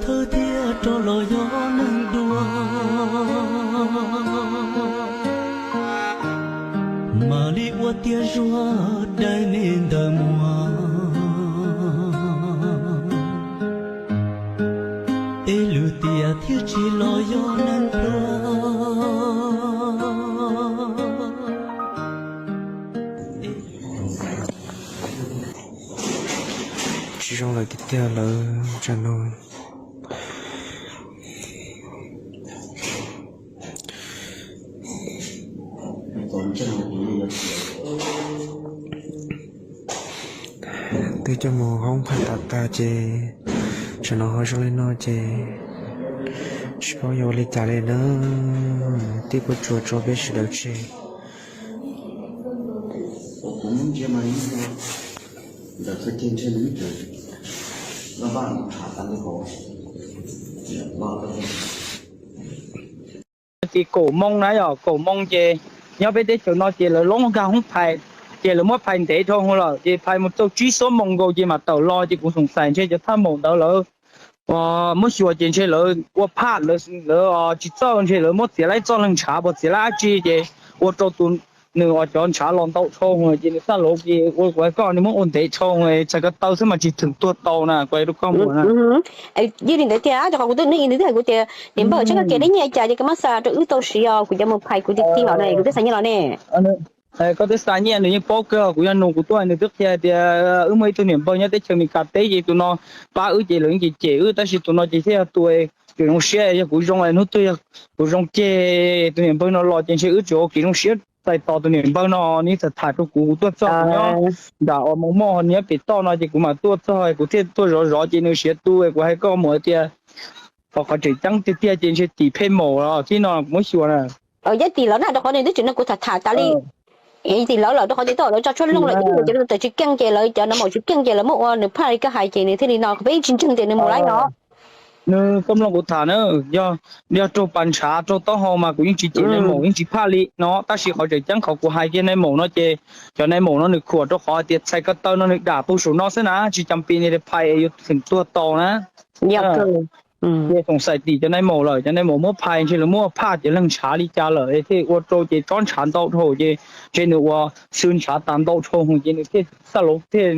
Thawj thiab rov los yog neeg dua, mam li ua tiav zuag dai me ntawv muag, es lwm tiam thiaj tsis los yog neeg pluag. Tsis zoo lawm tiag tiag lawm tsam no. Twb coj mus hoob phaj tas tag ces tsam no ho zoo li no ces tsis paub yuav ua li cas li na. Twb puas tsuas tso peb sawv daws tseg. Ces kaum moo na yom, kaum moo ces nyob peb teb chaws no ces lawv loob nkag hoob phais, ces lawv muab phais ntev dhau hwv lawm ces phais mus txog tsib xuab moos nkaus ces mam tawm los ces kuv xoom xais ntshe cov thaj maum ntawd lawv muab xyuas ces ntshe lawv ua phaj lawv tsis txawj ntshe lawv muab txiav laib txoj leeg ntshav puas txiav laib dab tsi ces ua rau tus nws uas cov ntshav los ntau dhau ces nws txaj lauv ces ua kuv hais koj nws muab ua ntev dhau txhais ko taw xwb mas tsis theem tuag tau na kuv hais rau koj mus na. Yeej li ntawd tiag rau qhov kuv twb nws nws twb hais kuv tias niam npawg tseeb koj kiag neb nyiaj cas ces koj muab xa rau wb tau siv os, kuv cov mus phais kuv tiag tiag hom no kuv twb xa nyiaj los ne. Koj twb xa nyiaj nws yeej paub kawg, kuv yog nus kuv tuaj nws twb qhia tias wb muaj ib tug niam npawg nyob teb chaws Amelikas teb ces tus no pab wb ces lawv yeej cem cem wb tab sis tus no ces thiaj yog tus tseem zoo siab, yog kuv zoo hnub twg yog kuv zoo ceg tus niam npawg no los ces ntshe wb tseem ua kev zoo siab txais tos tus niam npawg no nws tham tham rau kuv, kuv tuaj txog kuv nyob nram uas Moos Moj nyob pem toj no ces kuv mam tuaj txog kuv thiaj tuaj zov zov ces nws siav tu kuv hais koj mus tias qhov qhov tseem ceeb tiag tiag ces ntshe tim pheej maum los tib no kuv muab xyuas na. Yog tim lawv na rau qhov nws twb tseem nrog kuv tham tham tas li. Tim lawv lawm rau qhov tias twb lawv tso tshuaj looj lawm ib lus ces tawm tsis keej ces lawv cov no maum tsis keej ces lawv muab ua nws phaj li koj hais ces nws thiaj li no peb yeej tsis ntseeg tias nws mus laib no. Nws koj mloog kuv tham na, yog raug pas ntshav raug taub hau mas kuv yeej tsis cem nai maum yeej tsis phaj li no tab sis qhov tseem ceeb qhov kuv hais kiag nai maum no ces cov nai maum no nws khuam rau qhov tias txhais ko taw no nws dam tu saum no xwb na tsis cas pis ni phais yuav theem tuag tau na. Ces xoom xais tim cov nai maum lawm, cov nai maum muab phais ntshe lawv muab phaj cov leeg ntshav li cas lawm thiaj ua rau ces tsob ntshav ntau dhau ces ntshe nws ua xwb ntshav tas ntau dhau ces nws thiaj txaj lauv thiaj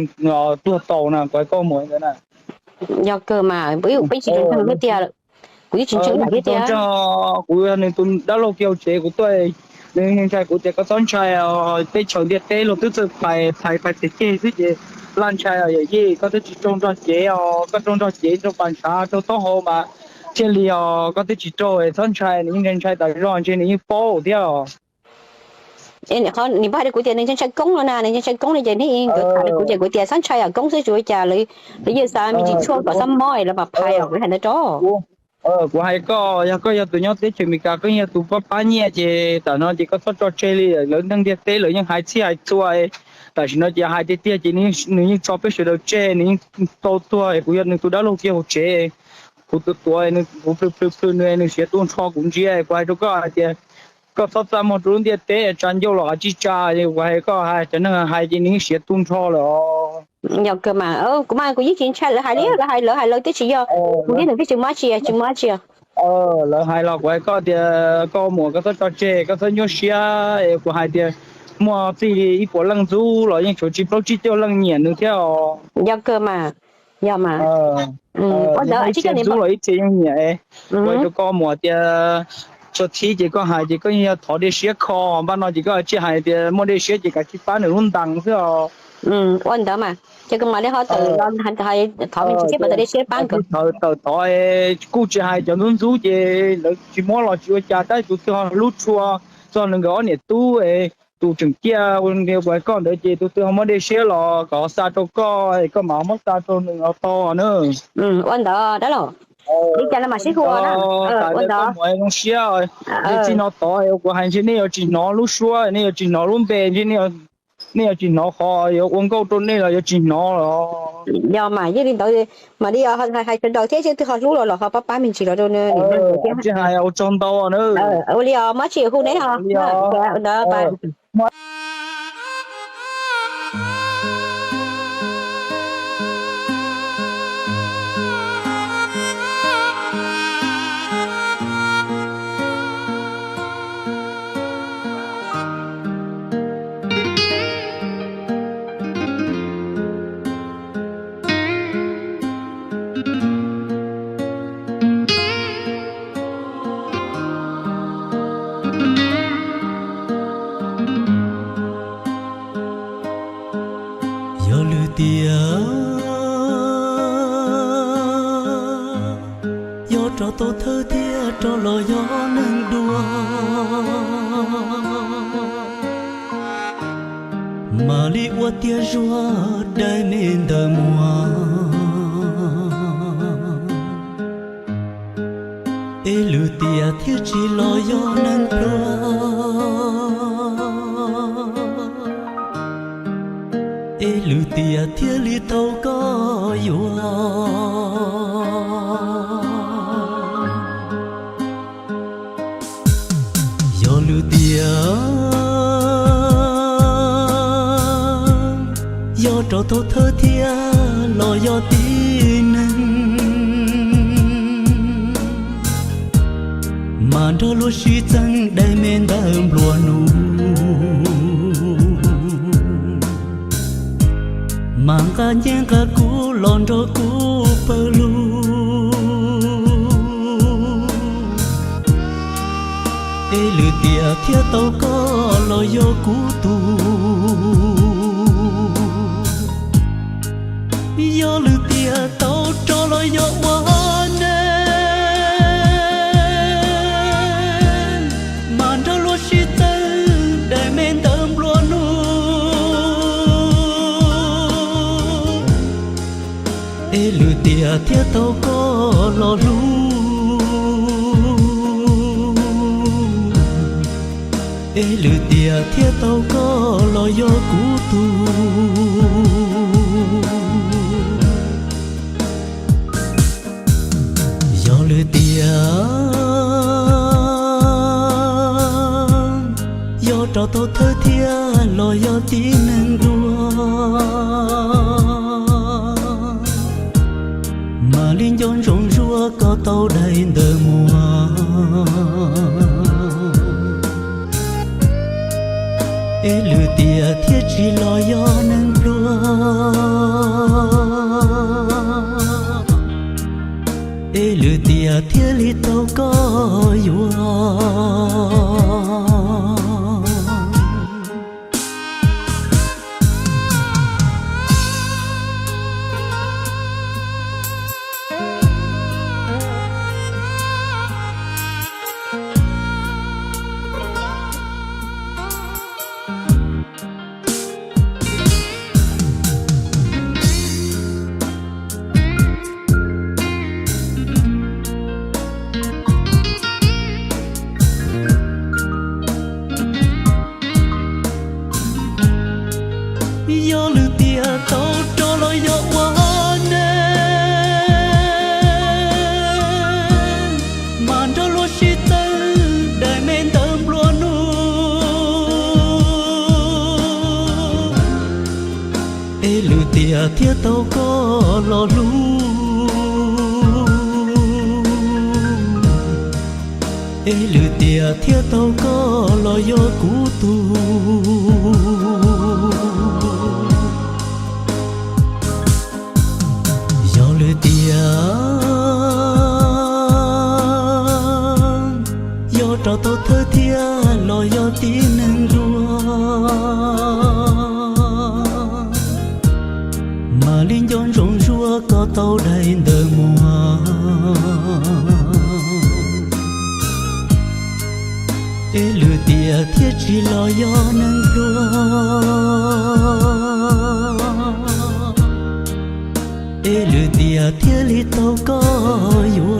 tuag tau na kuv hais koj mus ntawd na. Yog kawg mas peb tsis ntseeg thiab tiag, kuv yeej tsis ntseeg thiab tiag. Kuv yog nws tus dab laug kiag hauv tsev kuv tuaj, nws ntshai kuv tias koj txhob ntshai, teb chaws ntiaj teb luag twb txawj phais phais phais tiag ceg xwb ces laj ntshai yawm yij koj twb tsis raug nrog cev os, koj raug nrog cev raug pas ntshav raug taub hau mas thiaj li os, koj twb tsis raug txhob ntshai. Nws yeej ntshai tas zog ntshe nws yeej paub thiab os. Nws pab hais rau kuv tias nws ntshai ntshai koob no na, nws ntshai ntshai koob no ces neb nkawd tham rau kuv ces kuv tias txhob ntshai os, koob xwb tsis ua cas, lawv yeej xav me ntsis tshuaj kom txhob mob lawv mam phais os, kuv hais ntawd rau. Kuv hais koj, yog koj yog tus nyob teb chaws Amelikas koj yog tus pab pab nyiaj ces tam no ces koj txhob tso tseg li, lawv neeg ntiaj teb lawv yeej hais txhij hais txhua. Tam sim no ces hais tiag tiag ces nws yeej tso peb sawv daws tseg, nws yeej tau tuag, kuv yog nws tus dab laug kiag hauv tsev, kuv tus tuav, kuv plhws plhws plhws nws, nws siav tu nrho kuv ntsia, kuv hais rau koj hais tias koj txhob txaj muag rau lub ntiaj teb, tsa ncauj los kav tsij tsa, kuv hais koj hais cov neeg hais ces nws yeej siav tu nrho lawm os. Yog kawg mas, kuv mas kuv yeej tsis ntshai lawv hais li, lawv hais lawv hais lawv twb tsis yog, kuv thiab nws twb tsis muaj dab tsi, tsis muaj dab tsi. Lawv hais los kuv hais koj tias koj muam koj txhob tso tseg, koj txhob nyuaj siab, kuv hais tias muaj txij li ib puas leej ntxub los yeej tshuav tsis plaub tsib caug leej nyiam nws thiab os. Yog kawg mas, yog mas. Ua ntawd tsis coj niam npawg los ib txhia yeej nyiam. Kuv hais rau koj muam tias txog txhib ces koj hais ces koj yeej yog thov dej siab kho, npaj no ces koj tsis hais tias muaj dej siab ces kav tsij pab nws lub ntees xwb os. Ua ntawd mas ces kuv mam li ho tawm los thov nws tsis txhiab pas tau dej siab pab nkawd. Tawm thov kuj tsis hais cov ntxub ntxub ces lawv tsis muab los tsis ua cas, tab sis tus twg ho hlub tshua txog nws nkawd ob niam tub, tus tseem ciaj uas koj ntawd ces tus twg ho muab dej siab los kom xa rau koj, koj mam muab xa rau nws los tau na. Ua ntawd dab laug, li cas los mam sib hu na. Ua ntawd zoo siab. Txij no tod kuv hais ntshe nej yuav tsis hnov lub suab, nej yuav tsis hnov lub npe, ntshe nej yuav tsis hnov qhov yuav ua nkauj rau nej los yuav tsis hnov los. Yog mas yeej li ntawd, mam li hais sawv daws thiab, seb twg ho hlub los los ho pab pab me ntsis los rau nws thiab. Tsis hais ua tsaug ntau na. Ua li os, muaj dab tsi hu neb os. Ntawd. rau tau thawj thiab rov los yog neeg dua, mam li ua tiag zuag dai me ntawm muag. Es lwm tiam thiaj tsis los yog neeg pluag, es lwm tiam thiaj li tau koj yuav. Yog lwm tiam, yog rau tau thawj thiab los yog tib neeg, mas nrog luag sib txeeb dai me ntawm nplua nuj, mas nqa nyiaj nqa kub los nrog kuv pawg lug. Es lwm tiam thiaj tau koj los yog kuv tug. Yog lwm tiam tau rov los yog ua neej, mas nrog luag sib txeeb dai me ntawm nplua nuj. Es lwm tiam thiaj tau koj los hlub, es lwm tiam thiaj tau koj los yog kuv tug. Yog lwm tiam, yog rau tau thawj thiab los yog tib neeg dua, mam li nco ntsoov zuag koj tau dai ntawm muag. Es lwm tiam thiaj tsis los yog neeg pluag, es lwm tiam thiaj li tau koj yuav. Yog lwm tiam tau rov los yog ua neej, mas nrog luag sib txeeb dai me ntawm nplua nuj. Es lwm tiam thiaj tau koj los hlub, es lwm tiam thiaj tau koj los yog kuv tug. Yog lwm tiam, yog rau tau thawj thiab los yog tib neeg dua, mam li nco ntsoov zuag koj tau dai ntawm muag. Es lwm tiam thiaj tsis los yog neeg pluag, es lwm tiam thiaj li tau koj yuav.